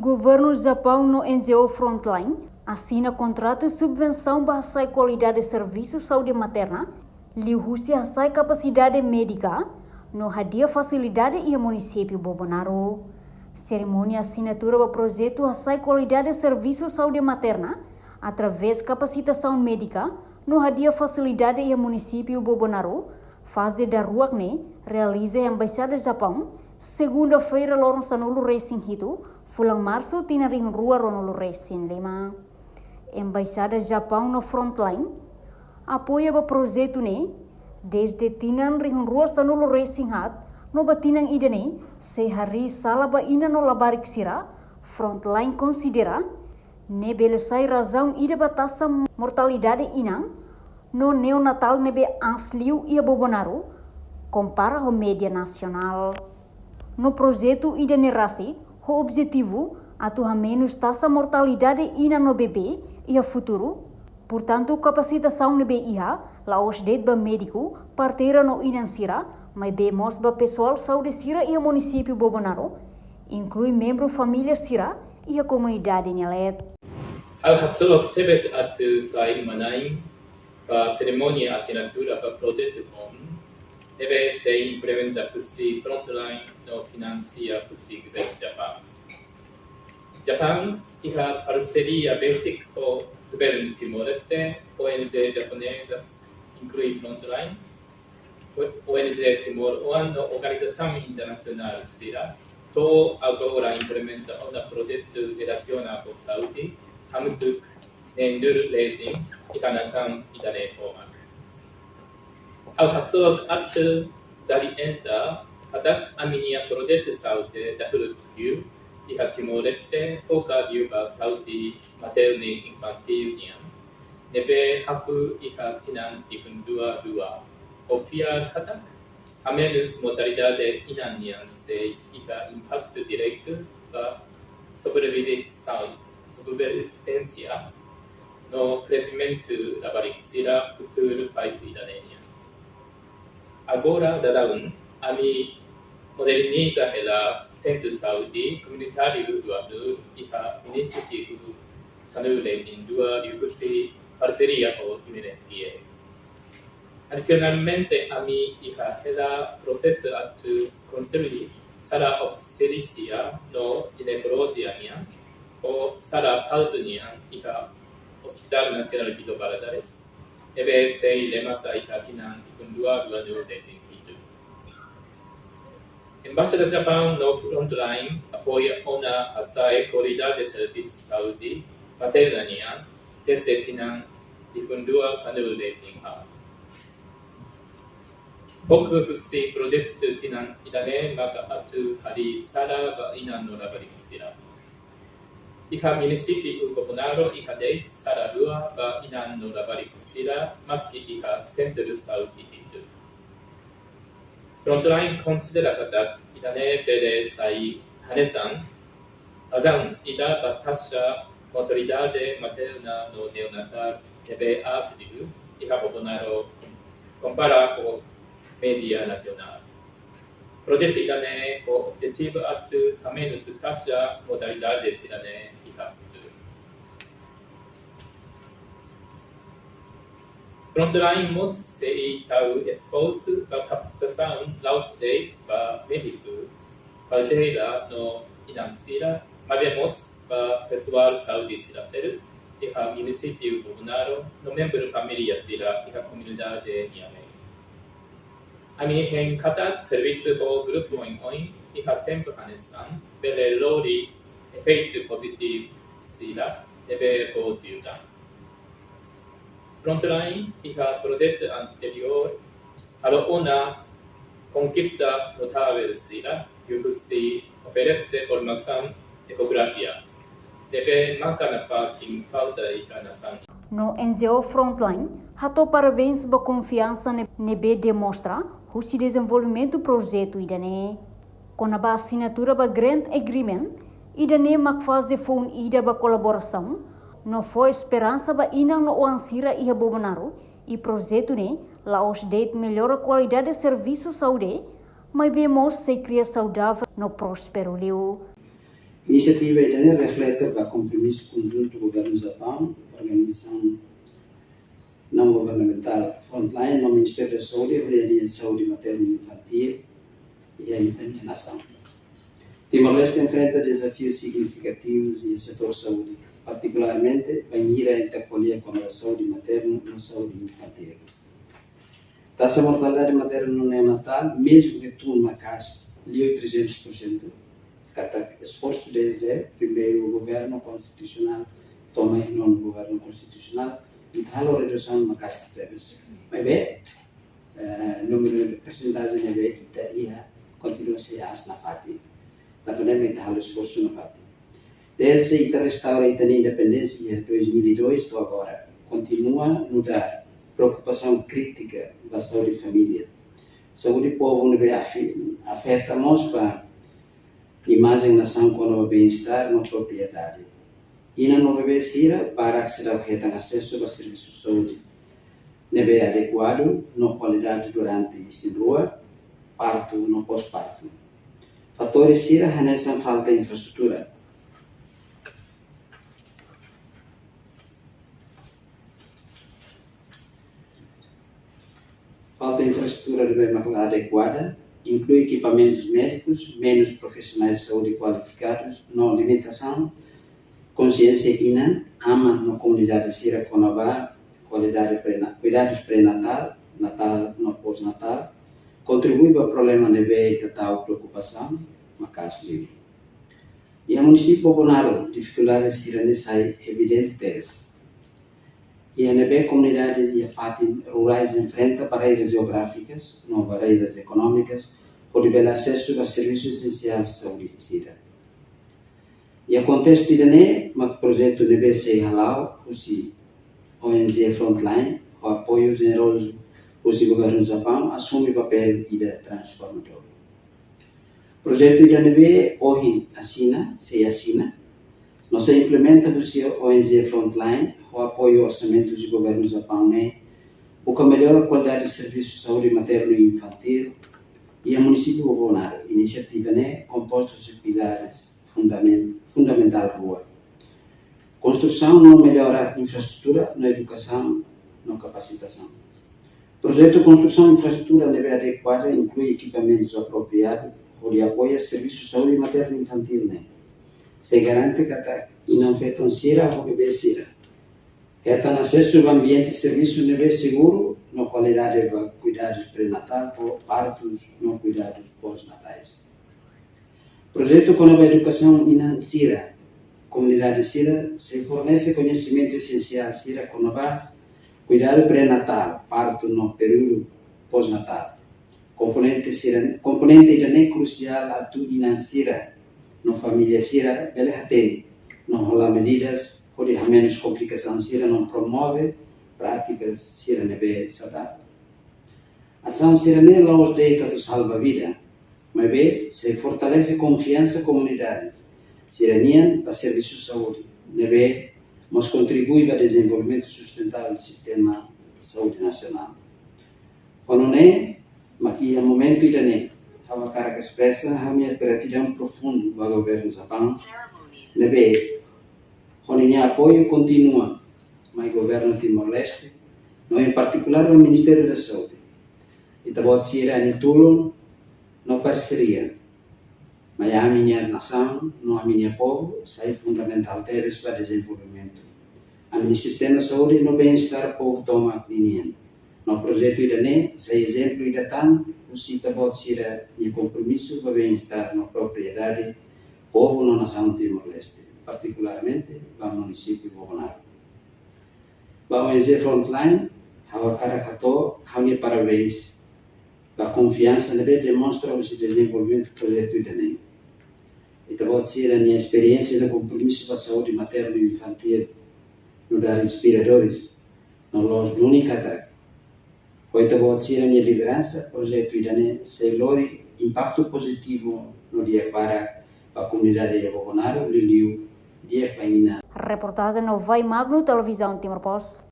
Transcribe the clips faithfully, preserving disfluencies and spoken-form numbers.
Governu Japaun no N G O Frontline asina kontratu subvensaun ba hasa'e kualidade servisu saúde materna, liuhusi hasa'e kapasidade médika, no hadi'a fasilidade iha munisípiu Bobonaro. Serimónia asinatura ba projetu hasa'e kualidade servisu saúde materna, através kapasitasaun médika, no hadi'a fasilidade iha munisípiu Bobonaro, faze daruak ne'e realiza iha Embaixada Japaun, segunda-feira loron sanulu resin hitu, fulan Marsu tinan rihun rua ruanulu resin lima. Embaixada Japaun no Frontline apoia ba projetu ne'e, dezde tinan rihun rua sanulu resin haat, no ba tinan ida-ne'e, sei harii sala ba inan no labarik sira, Frontline konsidera, ne'e bele sai razaun ida ba taxa mortalidade inan no neonatál ne'ebé aas liu iha Bobonaro, kompara ho média nasionál. No projetu ida-ne'e rasik ho objetivu atu hamenus taxa mortalidade inan no bebé iha futuru. Portantu, kapasitasaun ne'ebé iha, la'ós de'it ba médiku, parteira no inan sira, maibé mós ba pesoál saúde sira iha munisípiu Bobonaro, inklui membru família sira iha komunidade nia leet. Ha'u haksolok tebes atu sai manán ba serimónia asinatura ba projetu foun, ne'ebé sei implementa husi Frontline no finansia husi governu Japaun. Japaun iha parseria besik ho governu Timor-Leste, O N G japonesas, inklui Frontline, O N G timoroan no organizasaun internasionál sira, to'o agora implementa ona projetu relasiona ho saúde, hamutuk neen-nulu resin, iha nasaun ida-ne'e tomak. Ha'u haksolok atu salienta, katak ami-nia projetu saúde dahuluk liu, iha Timor-Leste, foka liu ba saúde maternu infantíl nian, ne'ebé hahú iha tinan rihun rua rua. Ho fiar katak, hamenus mortalidade inan nian sei iha impaktu diretu ba sobrevivénsia, sobrevivénsia no kresimentu labarik sira futuru país ida-ne'e nian. Agora daudaun, ami moderniza hela Sentru Saúde Komunitáriu Duarnu iha munisípiu sanulu resin rua liuhusi parseria ho U N F P A. Adisionalmente, ami iha hela prosesu atu konstrui sala obstetrísia no jinekolojia nian, ho sala partu nian iha Hospital Nasionál Guido Valadares, ne'ebé sei remata iha tinan rihun rua rua-nulu resin hitu. Embaixada Japaun no Frontline apoia ona hasa'e kualidade servisu saúde materna nian, dezde tinan rihun rua sanulu resin haat. Foku husi projetu tinan ida-ne'e maka atu harii sala ba inan no labarik sira. Iha munisípiu Bobonaro iha de'it sala rua ba inan no labarik sira, maski iha sentru saúde hitu. Frontline konsidera katak ida-ne'e bele sai hanesan razaun ida ba taxa mortalidade materna no neonatál ne'ebé aas liu iha Bobonaro, kompara ho média nasionál. Projetu ida-ne'e ho objetivu atu hamenus taxa mortalidade sira-ne'e iha futuru. Frontline mós sei tau esforsu ba kapasitasaun la'ós de'it ba médiku, parteira no inan sira, maibé mós ba pesoál saúde sira seluk iha munisípiu Bobonaro no membru família sira iha komunidade nian. Ami hein katak servisu ho grupu oioin iha tempu hanesan bele lori efeitu pozitivu sira ne'ebé boot liután. Frontline iha projetu anteriór halo ona konkista notavel sira, liuhusi oferese formasaun ekografia, ne'ebé maka nafatin falta iha nasaun. No N G O Frontline hato'o parabéns ba konfiansa ne-, ne'ebé demonstra husi dezenvolvimentu projetu ida-ne'e. Kona-ba asinatura ba Grant Agreement, ida-ne'e mak faze foun ida ba kolaborasaun, no fó esperansa ba inan no oan sira iha Bobonaro, i projetu ne'e la'ós de'it mellora kualidade servisu saúde, maibé mós sei kria saudavel no prósperu liu. Inisiativa ida-ne'e reflete ba kompromisu konjuntu Governu Japaun, organizasaun não-governamentál Frontline no Ministériu da Saúde, hodi saúde maternu infantíl iha ita-nia nasaun. Timor-Leste enfrenta dezafius signifikativus iha setór saúde, partikularmente bainhira ita ko'alia kona-ba saúde maternu no saúde infantíl. Taxa mortalidade maternu neonatál, mezmu ke tun maka'as liu trezentus por sentu, katak esforsu dezde primeiru governu konstitusionál to'o mai nonu governu konstitusionál, ita halo redusaun maka'as tebes. Maibé, eh, númeru persentajen ne'ebé ita iha kontinua sei aas nafatin. Tanba ne'e ita halo esforsu nafatin. Dezde ita restaura ita-nia independénsia iha dois mil e dois to'o agora, kontinua nu'udar preokupasaun krítika ba saúde família, saúde povu ne'ebé afi-, afeta mós ba imajen nasaun kona-ba bem-estar no propriedade. Inan no bebé sira barak seidauk hetan asesu ba servisu saúde ne'ebé adekuadu no kualidade durante isin-rua, partu no pós-partu. Fatór sira hanesan falta infraestrutura. Falta infraestrutura ne'ebé mak la adekuada, inklui ekipamentus médikus, menus profisionais saúde kualifikadus, no limitasaun konsiénsia inan, aman no komunidade sira kona-ba kualidade pré-na-, kuidadus pré-natál, natál no pós-natál, kontribui ba problema ne'ebé ita tau preokupasaun maka'as liu. Iha munisípiu Bobonaro, difikuldade sira-ne'e sai evidente tebes. Iha ne'ebé komunidade iha fatin rurais enfrenta barreiras jeográfikas no barreiras ekonómikas hodi bele asesu ba servisu esensiál saúde sira. Iha kontestu ida-ne'e mak projetu ne'ebé sei hala'o husi O N G Frontline, ho apoiu jenerozu husi Governu Japaun, asume papél ida transformadór. Projetu ida ne'ebé ohin asina, sei asina, no sei implementa husi O N G Frontline, ho apoiu orsamentu husi Governu Japaun ne'e, buka mellora kualidade servisu saúde maternu i infantíl iha munisípiu Bobonaro. Inisiativa ne'e kompostu husi pilares fundamen-, fundamentál rua: konstrusaun no mellora infraestrutura no edukasaun no kapasitasaun. Projetu konstrusaun infraestrutura ne'ebé adekuada inklui ekipamentus apropriadu hodi apoia servisu saúde maternu infantíl ne'e. Sei garante katak inan-feton sira ho bebé sira hetan asesu ba ambiente servisu ne'ebé seguru no kualidade ba kuidadus pré-natál, po-, partus no kuidadus pós-natais. Projetu kona-ba edukasaun inan sira, komunidade sira sei fornese koñesimentu esensiál sira kona-ba kuidadu pré-natál, partu no períodu pós-natál. Komponente sira, komponente ida-ne'e krusiál atu inan sira no família sira bele hatene no hola medidas hodi hamenus komplikasaun sira no promove prátikas sira ne'ebé saudavel. Asaun sira-ne'e la'ós de'it atu salva vida, maibé sei fortalese konfiansa komunidade sira-nian ba servisu saúde, ne'ebé mós kontribui ba dezenvolvimentu sustentável sistema saúde nasionál. Ho nune'e, mak iha momentu ida-ne'e, ha'u hakarak espresa ha'u-nia gratidaun profundu ba Governu Japaun, ne'ebé ho ninia apoiu kontínua mai Governu Timor-Leste, no em particular ba Ministériu da Saúde. Ita-boot sira-nia tulun no parseria mai ami-nia nasaun no ami-nia povu sai fundamentál tebes ba dezenvolvimentu ami-nia sistema saúde no bem-estar povu tomak ninian. No projetu ida-ne'e sai ezemplu ida tan husi ita-boot sira-nia kompromisu ba bem-estar no propriedade povu no nasaun Timor-Leste, partikularmente ba munisípiu Bobonaro. Ba O N G Frontline, ha'u hakarak hato'o ha'u-nia parabéns ba konfiansa ne'ebé demonstra husi dezenvolvimentu projetu ida-ne'e. Ita-boot sira-nia esperiénsia no kompromisu ba saúde maternu i infantíl nu'udar inspiradores, no la'ós duni katak ho ita-boot sira-nia lideransa, projetu ida-ne'e sei lori impaktu pozitivu no di'ak barak ba komunidade iha Bobonaro, liuliu di'ak ba inan. Reportajen Novai Magno, Televizaun Timor Post.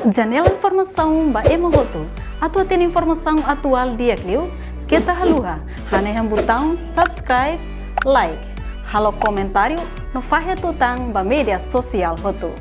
Janela informasaun ba ema hotu. Atu hatene informasaun atuál di'ak liu, Keta haluha hanehan butaun subscribe, like, halo komentáriu no fahe tutan ba média sosiál hotu.